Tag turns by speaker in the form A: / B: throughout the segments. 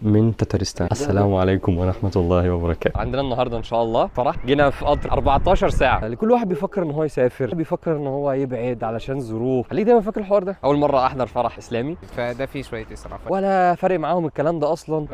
A: من تتارستان. السلام عليكم ورحمة الله وبركاته. عندنا النهارده ان شاء الله فرح، جينا في قطر 14 ساعة. لكل واحد بيفكر ان هو يسافر، بيفكر ان هو يبعد علشان ظروف، خليك دايما فاكر الحوار ده. اول مرة احضر فرح اسلامي،
B: فده فيه شوية اسراف
A: ولا فارق معاهم الكلام ده اصلا.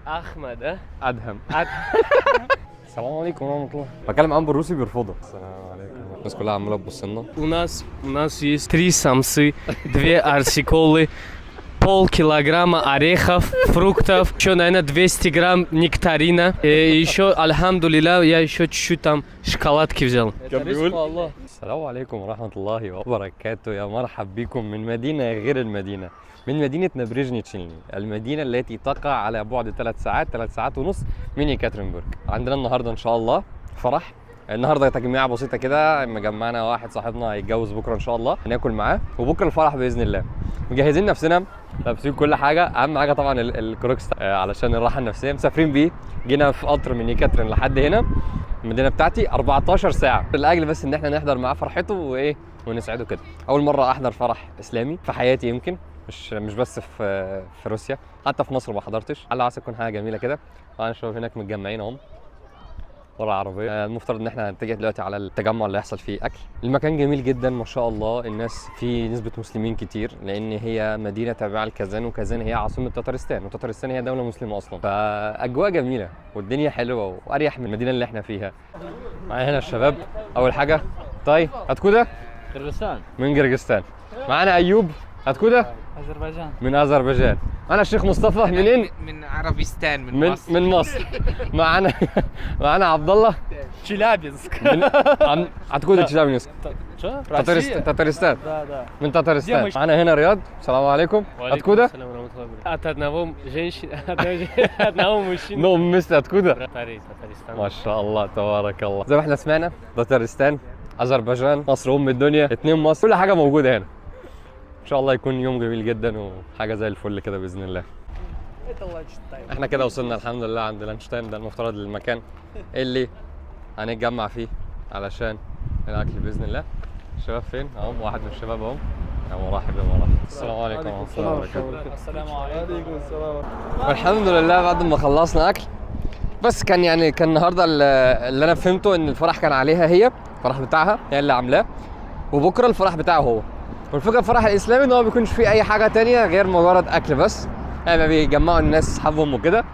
C: احمد اه
A: ادهم. السلام عليكم ورحمة الله. بتكلم معاهم بالروسي بيرفضوا. السلام عليكم. الناس كلها عمالة تبص لنا.
C: У нас есть три самсы, две арсиколы, полкилограмма орехов, фруктов, еще, наверное, 200 грамм нектарина. И еще, الحمد لله, я еще чуть-чуть там шоколадки взял.
A: كان بيقول السلام عليكم ورحمة الله وبركاته. يا مرحب بكم من مدينة غير المدينة، من مدينة نابريجني تشيلني، المدينة التي تقع على بعد 3 ساعات، 3 ساعات ونص من يكاترينبورغ. عندنا النهاردة إن شاء الله فرح. النهارده تجميعة بسيطة كده، مجمعنا واحد صاحبنا هيتجوز بكرة إن شاء الله، هناكل معاه، وبكرة الفرح بإذن الله. مجهزين نفسنا، لابسين كل حاجة، أهم حاجة طبعا الكروكس علشان الراحة النفسية. مسافرين بيه، جينا في قطر من يكاترين لحد هنا المدينة بتاعتي 14 ساعة لاجل بس ان احنا نحضر معاه فرحته وايه ونسعده كده. اول مرة احضر فرح اسلامي في حياتي، يمكن مش بس في روسيا، حتى في مصر ما حضرتش. على عسى تكون حاجة جميلة كده. طبعا الشباب هناك متجمعين اهم ورا العربية. المفترض ان احنا هنتجه دلوقتي على التجمع اللي هيحصل فيه اكل. المكان جميل جدا ما شاء الله، الناس في نسبه مسلمين كتير لان هي مدينة تابعه لكازان، وكازان هي عاصمة تتارستان، وتتارستان هي دولة مسلمة اصلا. فاجواء جميلة والدنيا حلوة واريح من المدينة اللي احنا فيها. معانا هنا الشباب. اول حاجة طيب откуда؟
D: قرغستان.
A: من قرغستان. معانا ايوب откуда؟
D: اذربيجان.
A: من اذربيجان. معانا الشيخ مصطفى منين؟
B: من عربستان، من,
A: من
B: مصر.
A: من مصر. معانا عبد الله
D: تشيلابينسك.
A: من откуда تشيلابينسك؟
D: شو؟
A: تتارستان.
D: Да, да.
A: من تتارستان. معانا هنا رياض. السلام عليكم. откуда؟
C: السلام ورحمة الله وبركاته. От одного женщины, одного мужчины.
A: Ну, вместе откуда؟
C: Татарстан.
A: ما شاء الله تبارك الله. زي ما احنا سمعنا تتارستان، اذربيجان، مصر ام الدنيا، اتنين مصر، كل حاجة موجودة هنا. ان شاء الله يكون يوم جميل جدا وحاجه زي الفل كده باذن الله. احنا كده وصلنا الحمد لله عند lunch time. ده المفترض المكان اللي هنتجمع فيه علشان الاكل باذن الله. الشباب فين؟ اهم واحد من الشباب اهم. يا مرحب يا مرحب. السلام عليكم ورحمة الله وبركاته.
D: السلام عليكم. السلام.
A: والحمد لله بعد ما خلصنا اكل، بس كان يعني كان النهارده اللي انا فهمته ان الفرح كان عليها هي، الفرح بتاعها هي اللي عاملاه، وبكره الفرح بتاعه هو. والفكرة الفرح الاسلامي ان هو ما بيكونش فيه اي حاجة تانية غير مجرد اكل بس، يعني بيجمعوا الناس اصحابهم وكده،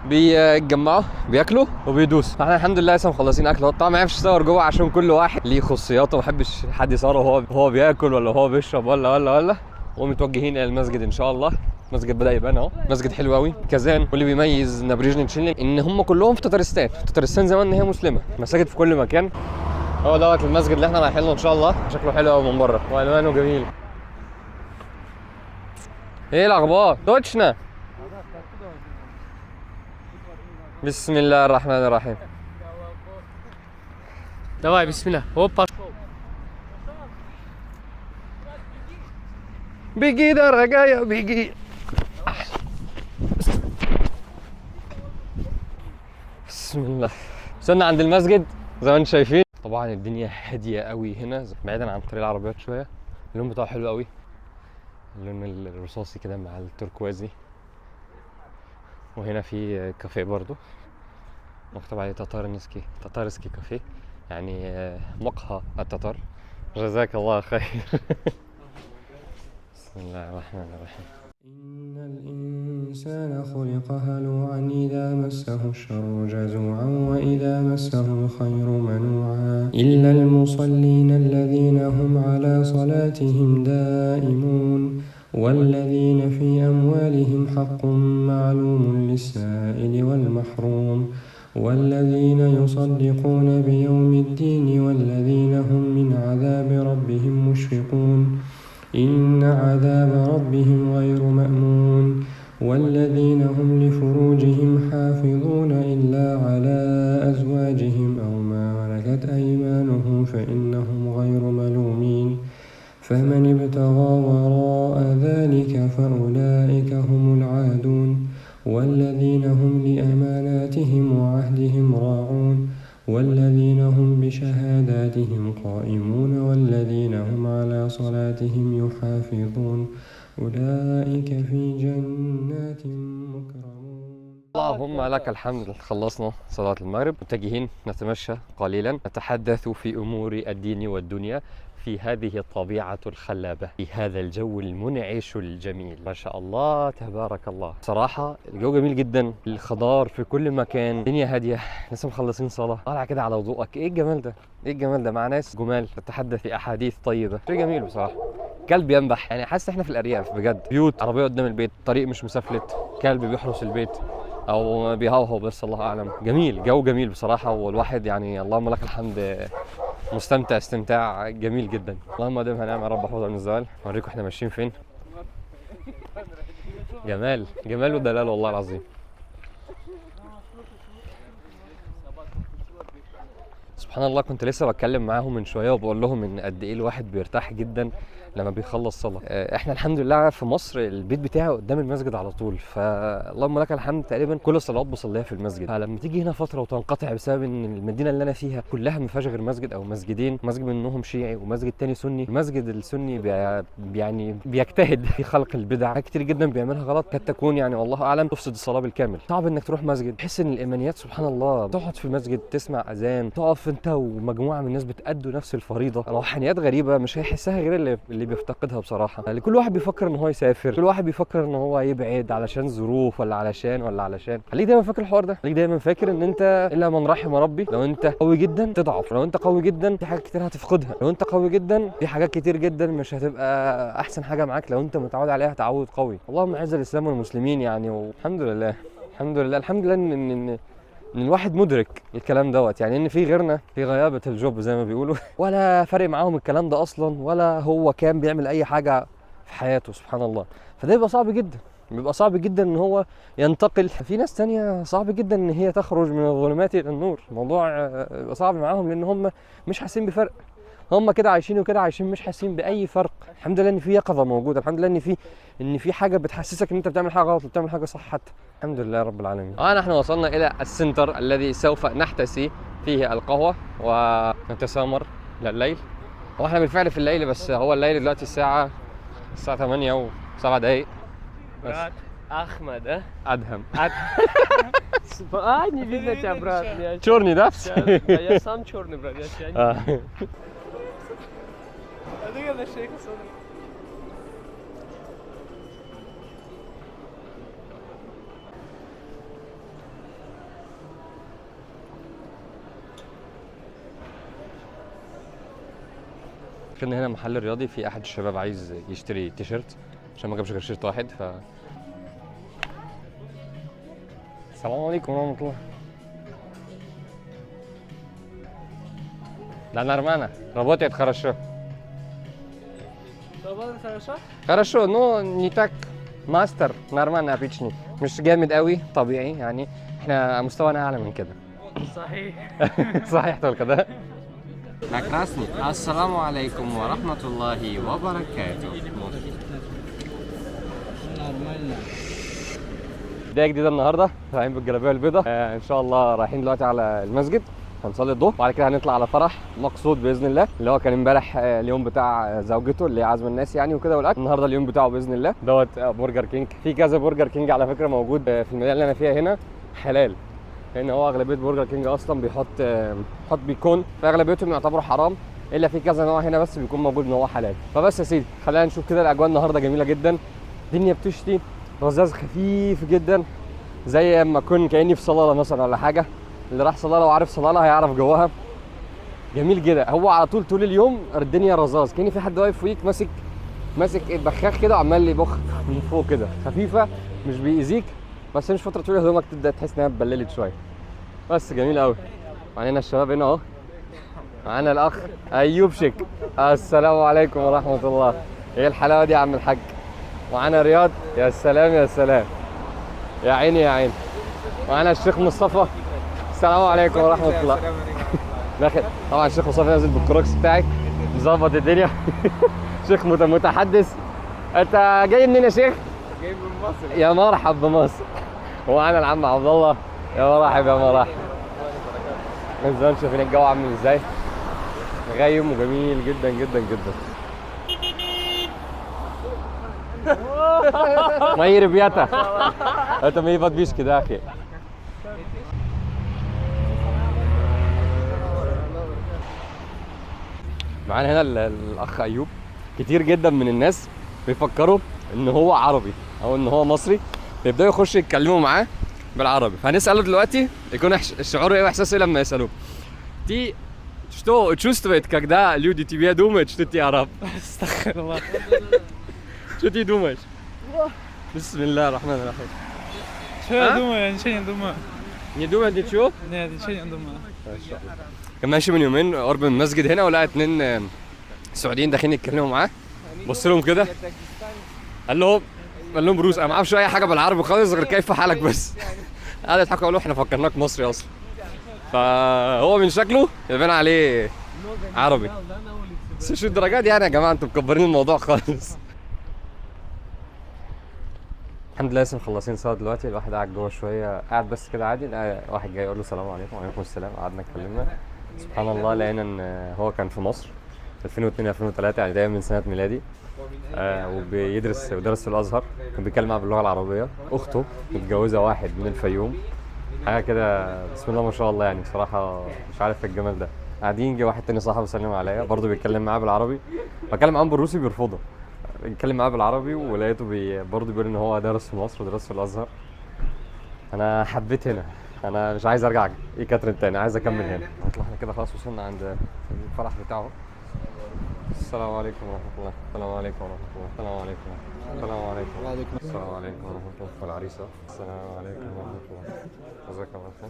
A: بيتجمعوا بياكلوا وبيدوسوا. فاحنا الحمد لله لسه مخلصين اكل اهو. طبعا ما عرفش اصور جوه عشان كل واحد ليه خصوصياته، ما بحبش حد يصور وهو بياكل ولا هو بيشرب ولا ولا ولا. ومتوجهين الى المسجد ان شاء الله. المسجد بدا يبان اهو، مسجد حلو قوي كازان. واللي بيميز نابريجني تشيلني ان هم كلهم في تتارستان، تتارستان زمان ان هي مسلمة، مساجد في كل مكان. هو دوت المسجد اللي احنا رايحين له ان شاء الله، شكله حلو قوي من بره والوانه جميل. ايه الاخبار؟ точно. بسم الله الرحمن الرحيم.
C: Давай, بسم الله. Опа.
A: Беги, дорогая, беги. بسم الله. وصلنا عند المسجد زي ما انتم شايفين. طبعا الدنيا هادية قوي هنا، بعيدا عن طريق العربيات شوية. اللون بتاعه حلو قوي، اللون الرصاصي كده مع التركوازي. وهنا في كافيه برضو مكتوب عليه татарский، татарский كافيه، يعني مقهى التتار. جزاك الله خير. بسم الله الرحمن الرحيم. إن الإنسان خلق هلوعا إذا مسه الشر جزوعا وإذا مسه الخير منوعا إلا المصلين الذين هم على صلاتهم دائمون والذين في أموالهم حق معلوم للسائل والمحروم والذين يصدقون بيوم الدين والذين هم من عذاب ربهم مشفقون إن عذاب ربهم غير مأمون والذين هم لفروجهم حافظون إلا على أزواجهم أو ما ملكت أيمانهم فإنهم غير ملومين فمن ابتغى وراء ذلك فأولئك هم العادون والذين هم لأماناتهم وعهدهم راعون والذين هم بشهاداتهم قائمون والذين هم على صلاتهم يحافظون أولئك في جنات مكرمون. اللهم لك الحمد. خلصنا صلاة المغرب، متجهين نتمشى قليلا، نتحدث في أمور الدين والدنيا في هذه الطبيعة الخلابة، في هذا الجو المنعش الجميل. ما شاء الله تبارك الله. صراحة الجو جميل جدا، الخضار في كل مكان، الدنيا هادية، لسه مخلصين صلاة، طالع كده على وضوءك. ايه الجمال ده؟ ايه الجمال ده؟ مع ناس جمال تتحدث في أحاديث طيبة، شيء جميل بصراحة. كلب ينبح، يعني حاسس احنا في الارياف بجد. بيوت، عربية قدام البيت، طريق مش مسفلت، كلب بيحرس البيت او بيهوهو بس الله اعلم. جميل، جو جميل بصراحة، والواحد يعني اللهم لك الحمد مستمتع استمتاع جميل جدا. اللهم دمها نعمه يا رب، احفظها من الزوال. اوريكم احنا ماشيين فين. جمال جمال ودلال والله العظيم. سبحان الله، كنت لسه بتكلم معاهم من شوية وبقول لهم ان قد ايه الواحد بيرتاح جدا لما بيخلص صلاة. احنا الحمد لله في مصر البيت بتاعي قدام المسجد على طول، فاللهم لك الحمد تقريبا كل الصلوات بصليها في المسجد. فلما تيجي هنا فترة وتنقطع بسبب ان المدينة اللي انا فيها كلها ما فيهاش غير مسجد او مسجدين، مسجد منهم شيعي ومسجد تاني سني. المسجد السني يعني بيجتهد في خلق البدع، حاجات كتير جدا بيعملها غلط قد تكون يعني والله اعلم تفسد الصلاة بالكامل. صعب انك تروح مسجد، تحس ان الايمانيات سبحان الله، تقعد في المسجد تسمع اذان، تقف انت ومجموعة من الناس بتأدوا نفس الفريضة، روحانيات غريبة مش هيحسها غير اللي بيفتقدها بصراحة. يعني كل واحد بيفكر ان هو يسافر، كل واحد بيفكر ان هو يبعد علشان ظروف ولا علشان ولا علشان. خليك دايما فاكر الحوار ده، خليك دايما فاكر ان انت الا من رحم ربي. لو انت قوي جدا تضعف، لو انت قوي جدا في حاجات كتير هتفقدها، لو انت قوي جدا في حاجات كتير جدا مش هتبقى احسن حاجة معاك لو انت متعود عليها تعود قوي. اللهم اعز الاسلام والمسلمين يعني، والحمد لله الحمد لله الحمد لله ان ان الواحد مدرك الكلام دوت، يعني ان في غيرنا في غيابة الجوب زي ما بيقولوا ولا فارق معاهم الكلام ده اصلا، ولا هو كان بيعمل اي حاجة في حياته سبحان الله. فده بيبقى صعب جدا، بيبقى صعب جدا ان هو ينتقل. في ناس تانية صعب جدا ان هي تخرج من الظلمات الى النور، الموضوع بيبقى صعب معاهم لان هم مش حاسين بفرق، هم كده عايشين وكده عايشين مش حاسين باي فرق. الحمد لله ان في يقظه موجودة، الحمد لله ان في حاجة بتحسسك ان انت بتعمل حاجة غلط وبتعمل حاجة صح حتى. الحمد لله رب العالمين. نحن وصلنا الى ال center الذي سوف نحتسي فيه القهوة ونتسامر لليل. هو احنا بالفعل في الليل، بس هو الليل دلوقتي الساعة 8:07 بس.
C: Брат Ахмад, да?
A: ادهم.
C: А, не видно тебя, брат. Я
A: черный да?
C: Да, я сам черный, брат. Я тебя не...
A: دخلنا هنا محل رياضي، في احد الشباب عايز يشتري تيشيرت عشان ما جابش غير شيرت واحد. ف السلام عليكم ورحمة الله. Да, нормально. Работает хорошо.
D: Работает хорошо?
A: Хорошо, но не так мастер, нормально обычный. مش جامد قوي، طبيعي يعني، احنا مستوانا اعلى من كده.
C: صحيح.
A: صحيح только да؟ На красный. السلام عليكم ورحمة الله وبركاته. بداية جديدة النهاردة، رايحين بالجلابية البيضاء. ان شاء الله رايحين دلوقتي على المسجد، هنصلي الظهر وبعد كده هنطلع على فرح مقصود باذن الله، اللي هو كان امبارح اليوم بتاع زوجته اللي عازمة الناس يعني وكده والاكل. النهارده اليوم بتاعه باذن الله. دوت برجر كينج، في كذا برجر كينج على فكرة موجود في المدينة اللي انا فيها هنا حلال، لان هو اغلبية برجر كينج اصلا بيحط بيكون، فاغلبيتهم يعتبروا حرام، الا في كذا نوع هنا بس بيكون موجود ان هو حلال. فبس يا سيدي خلينا نشوف كده الاجواء النهارده جميلة جدا، الدنيا بتشتي، رذاذ خفيف جدا زي اما اكون كاني في صلاله مثلا ولا حاجة. اللي راح صلاله وعارف صلاله هيعرف جواها. جميل جدا، هو على طول طول اليوم الدنيا رذاذ، كأن في حد واقف فوقيك ماسك بخاخ كده وعمال يبخ من فوق كده، خفيفة مش بيأذيك، بس مش فترة طويلة هدومك تبدا تحس انها اتبللت شوية، بس جميل قوي. معانا الشباب هنا اهو، معانا الاخ ايوب شيك، السلام عليكم ورحمة الله. ايه الحلاوة دي يا عم الحاج؟ معانا رياض، يا سلام يا سلام، يا عيني يا عيني. معانا الشيخ مصطفى، السلام عليكم ورحمة الله. داخل طبعا الشيخ مصطفى نازل بالكروكس بتاعك مظبط الدنيا. شيخ متحدث. انت جاي منين يا شيخ؟
B: جاي من مصر.
A: يا مرحب بمصر. ومعانا العم عبد الله، يا مرحب يا مرحب. من زمان شايفين الجو عامل ازاي، غايم وجميل جدا جدا جدا. Мои ребята, это мои подписчики, да, ахи. معانا هنا الاخ ايوب. كتير جدا من الناس بيفكروا ان هو عربي او ان هو مصري، بيبداوا يخشوا يتكلموا معاه بالعربي. فهنساله دلوقتي يكون شعوره ايه واحساسه ايه لما يسالوه. Ты что чувствует, когда люди тебе думают, что ты араб?
D: استغفر الله.
A: Что ты думаешь? بسم الله الرحمن الرحيم.
D: Что я думаю? Я ничего не думаю.
A: Не думает ничего?
D: Нет, ничего не думаю.
A: كان ماشي من يومين قرب من المسجد هنا ولقى اتنين سعوديين داخلين يتكلموا معاه. بص لهم كده، قال لهم روس، انا ما اعرفش اي حاجة بالعربي خالص غير كيف حالك بس. قعدوا يضحكوا، قالوا احنا فكرناك مصري اصلا. فهو من شكله يبان عليه عربي، بس مش الدرجات دي يعني يا جماعه، انتوا مكبرين الموضوع خالص. الحمد لله لسه مخلصين صلاة دلوقتي. الواحد قاعد جوه شوية، قاعد بس كده عادي، لقى واحد جاي يقول له السلام عليكم. وعليكم السلام. قعدنا اتكلمنا، سبحان الله لقينا ان هو كان في مصر 2002 2003، يعني دايما من سنة ميلادي، وبيدرس ودرس في الازهر، كان بيتكلم معاه باللغة العربية. اخته متجوزة واحد من الفيوم، حاجة كده بسم الله ما شاء الله، يعني بصراحة مش عارف إيه الجمال ده. قاعدين جه واحد تاني صاحبه سلم عليا برضه بيتكلم معاه بالعربي، بتكلم معاهم بالروسي بيرفضه، بيتكلم معاه بالعربي، ولقيته برضه بيقول ان هو درس في مصر ودرس في الازهر. انا حبيت هنا، انا مش عايز ارجع ايكاترين تاني، عايز اكمل هنا. احنا كده خلاص وصلنا عند الفرح بتاعه. السلام عليكم ورحمة الله. السلام عليكم ورحمة الله. السلام عليكم. السلام عليكم.
E: وعليكم.
A: السلام عليكم ورحمة الله. والعريسة. السلام عليكم ورحمة الله. جزاك الله خير.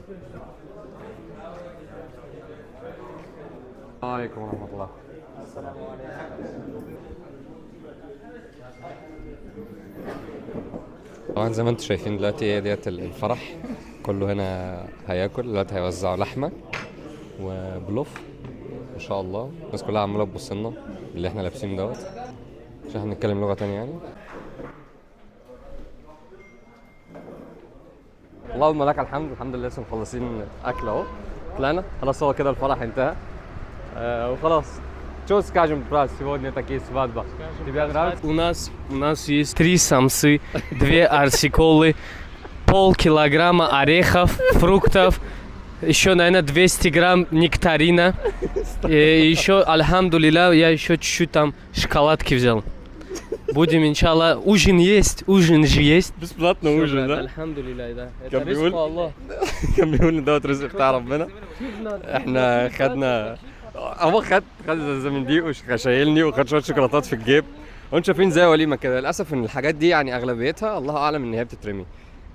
A: السلام عليكم ورحمة الله. طبعا زي ما انتم شايفين دلوقتي هي ديت الفرح كله هنا هياكل دلوقتي، هيوزعوا لحمة وبلوف ان شاء الله. الناس كلها عماله تبص لنا اللي احنا لابسينه دوت عشان احنا بنتكلم لغة تانية يعني. اللهم لك الحمد. الحمد لله لسه مخلصين اكل اهو، طلعنا خلاص، هو كده الفرح انتهى وخلاص. Что скажем про сегодня такие свадьба? Тебе нравится?
C: У нас есть три самсы, две арсиколы, полкилограмма орехов, фруктов, еще, наверное, 200 грамм нектарина. И еще, الحمد لله, я еще чуть-чуть там шоколадки взял. Будем, إن شاء الله, ужин есть, ужин же есть.
A: Бесплатно
C: Всё,
A: ужин,
C: брат,
A: да?
C: الحمد لله, да. Это
A: كان
C: رزق
A: بيقول-
C: الله.
A: كان بيقول ان دوت رزق بتاع ربنا. احنا خدنا، هو خد زي من دي وشايلني وخد شوية شوكولاتات في الجيب، وانتوا شايفين زي وليمة كده. للاسف ان الحاجات دي يعني اغلبيتها الله اعلم ان هي بتترمي.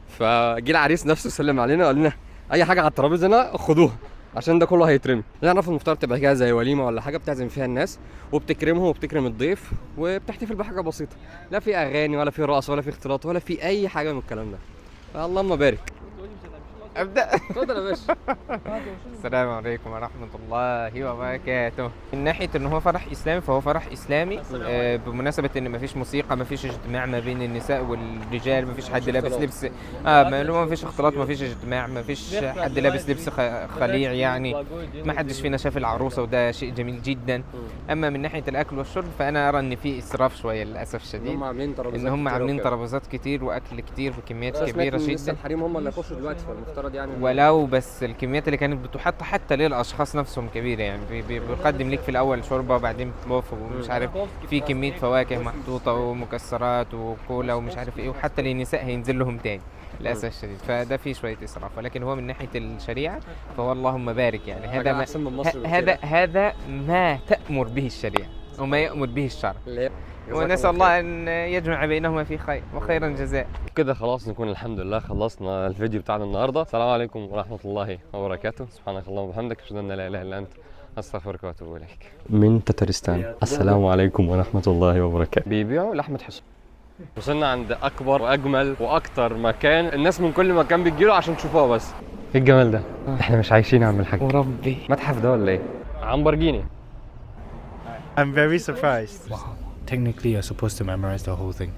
A: فجه العريس نفسه سلم علينا وقال لنا اي حاجة على الترابيزة هنا خدوها عشان ده كله هيترمي. نعرف المفترض تبقى كده زي وليمة ولا حاجة بتعزم فيها الناس وبتكرمهم وبتكرم الضيف وبتحتفل بحاجة بسيطة، لا في اغاني ولا في رقص ولا في اختلاط ولا في اي حاجة من الكلام ده. اللهم بارك.
B: ابدا.
A: اتفضل يا باشا.
B: السلام عليكم ورحمة الله وبركاته. من ناحية ان هو فرح اسلامي فهو فرح اسلامي، بمناسبة ان مفيش موسيقى، مفيش اجتماع ما بين النساء والرجال، مفيش حد لابس لبس ما مفيش اختلاط، مفيش اجتماع، مفيش حد لابس لبس خليع، يعني ما حدش فينا شاف العروسة، وده شيء جميل جدا. اما من ناحية الاكل والشرب فانا ارى ان في اسراف شوية للاسف الشديد،
A: هم عاملين ترابيزات
B: ان هم
A: كتير
B: عاملين
A: وكده.
B: ترابيزات كتير واكل كتير بكميات
A: بس سمعت
B: كبيرة
A: إن لسه
B: جدا.
A: الحريم هم اللي هيخشوا دلوقتي، فالمفترض يعني
B: ولو بس الكميات اللي كانت بتحط حتى للاشخاص نفسهم كبيرة، يعني بيقدم لك في الاول شوربة وبعدين بلوف ومش عارف في كمية فواكه محطوطة ومكسرات وكولا ومش عارف ايه، وحتى للنساء هينزل لهم تاني للاسف الشديد، فده فيه شوية اسراف. ولكن هو من ناحية الشريعة فهو اللهم بارك، يعني هذا
A: حاجة
B: ما
A: احسن من مصر بكتير.
B: هذا ما تأمر به الشريعة وما يأمر به الشرع،
A: اللي هي-
B: ونسأل الله أن يجمع بينهما في خير وخير الجزاء.
A: كده خلاص نكون الحمد لله خلصنا الفيديو بتاعنا النهارده. السلام عليكم ورحمة الله وبركاته. سبحانك اللهم وبحمدك، اشهد ان لا اله الا انت، استغفرك واتوب اليك. من تتارستان، السلام عليكم ورحمة الله وبركاته. بيبيعوا لحمه حصان. وصلنا عند اكبر واجمل واكتر مكان الناس من كل مكان بتجيله عشان تشوفوها بس. ايه الجمال ده؟ احنا مش عايشين يا عم الحاج.
B: وربي
A: متحف ده ولا ايه؟ عنبرجيني.
E: I'm very surprised.
F: Technically, you're supposed to memorize the whole thing.